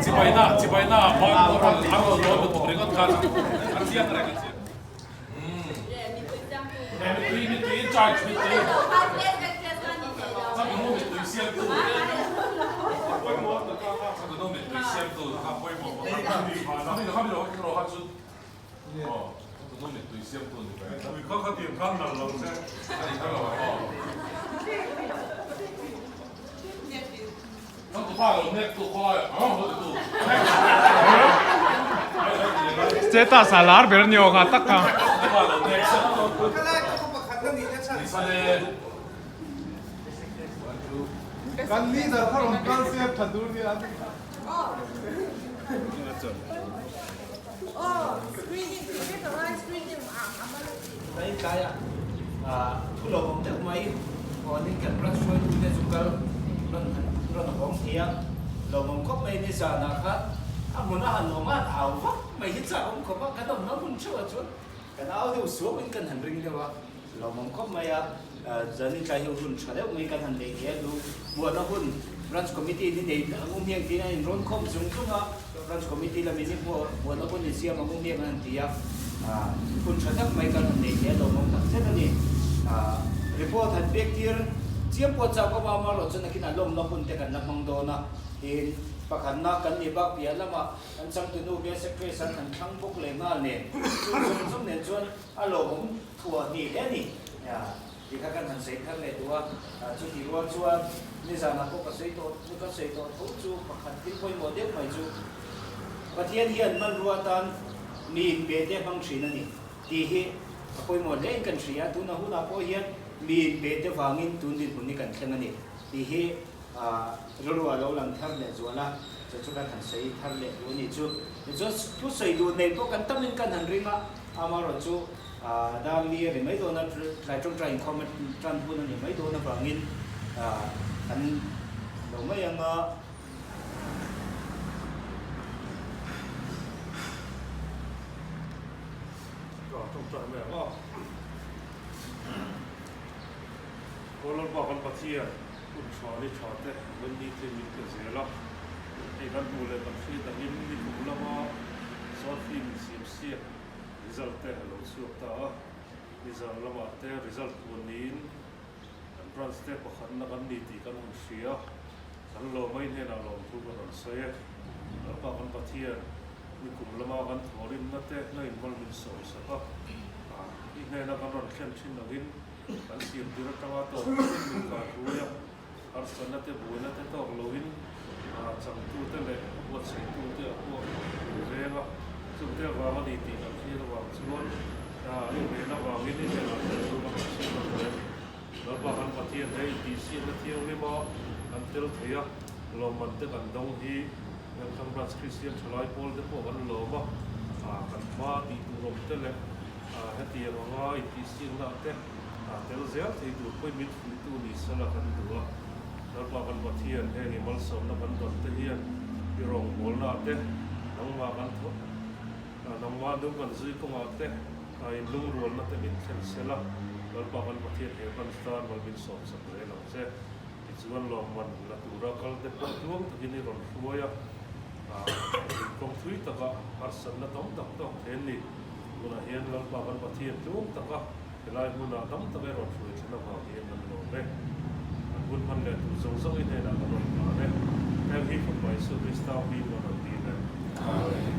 Chibaina chibaina ban a rawn a rawn lawn lutuk ringawt khan a chiang reng a chiang. Mitui mitui in charge mitui. Changnu mitui siamtu. Changnu mitui siamtu kha pawimawh pakhat. Tui kha kha tiang khan nalh lo che. Status a lar ber ni awk a tak kha. Kan leader kha rawn kal se tha tur nia. Tlai tlaiah thu lo awm deuh mai awnin kan branch hruaitute chu kal rawn han rawn hawng thei a, lawmawm khawp mai ni zanah khan a hmun a han awm a, han au vak mai hi chak awm khawp a, kan awmna hmun theuhah chuan kan au deuh suauin kan han ring deuh a, lawmawm khawp mai a, zanin tlai hi hun tha deuh mai kan han nei thei a, lu muahna hun branch committee ni nei ang u hmiang tiin a inrawn khawm zung zung a. Branch Committee lamin i hmuahna hun i siam ang u hmiang an han ti a, hun tha tak mai kan han nei thei a lawmawm tak zet a ni. Report han pek tir chiam pawh chak awm a, amaherawh chu nakin a lawmna hun te kan la hmang dawn a, tin pakhatna kan nih bak piah lamah kan changtunu bial Secretary an han thlang bawk leh nghal nen chu zawng zawng nen chuan a lawmawm thuah hnih hle a ni. Ti kha kan han sawi thar leh duh a, chutih rual chuan nizanah pawh ka sawi tawh ka sawi tawh tho chu pakhat thil pawimawh deuh mai chu Pathian hian hmanrua atan mi inpe te hmang thin a ni tih hi a pawimawh hle in kan hria a, tuna hunah pawh hian mi inpe te vangin tun dinhmun hi kan thleng a ni tih hi rilru a lo lang thar leh zual a, chu chu kan han sawi thar leh duh a ni chu. Tichuan thu sawi duh nei pawh kan tamin kan han ring a, amaherawhchu chu Darli a ri mai dawn a, tlai tawngtai inkhawm a tan hun a ni mai dawn avangin kan lo mai ang a. Tlai tawngtai mai ang a. Aw Lalpa kan Pathian, hun tha ni tha te Wendy te min pe zel a, hei kan hmuh leh kan hriat angin ni kum lama short film insiam siak Result te a lo chhuak ta a, nizan lamah te result puan niin kan branch te pakhatna kan ni tih kan han hria, kan lawm a, i hnenah lawmthu kan rawn sawi e. Lalpa kan Pathian, nikum lama kan thawhrimna te na inmal min sawmsak a, i hnena kan rawn thlen thin angin kan siam tir atanga tawk takin min kaihruai a, harsatna te buaina te tawk loin changtute leh a buatsaitute a pawh min veng a, chungte avang a ni tih kan hriat avang chuan i ven avangin i hnenah kan chu kan rawn chhiat ang reng. Lalpa kan Pathian he intihsiakna thianghlim a kan tel thei a, lawmman te kan dawng hi Vengthlang Branch Kristian Thalai Pawl te pawh kan lawm a, kan hma tih tur awm te leh hetiang anga intihsiakna te A tel zel thei tur pawhin min fuihtu ni sela kan duh a, Lalpa kan Pathian heng i malsawmna kan dawn te hian i rawngbawlna te, nangmah kan thawh, nangmah nung kan zui kawngah te a inlungrualna te min thlen sela, Lalpa kan Pathian he branch tan mal min sawmsak zel ang che. Tichuan lawmman la tura kal te pawh tluang takin i rawn hruai a, kawng thui taka harsatna tam tak tawk thei an ni. Tunah hian Lalpa kan Pathian tluang taka Helai hmunah tam tak erawh hruai thlen avang hian kan lawm e. Kan hun hman leh tur zawng zawng i hnenah kan rawn hlan e. Heng hi Fapa Isua Krista hming kan rawn dil e. Amen.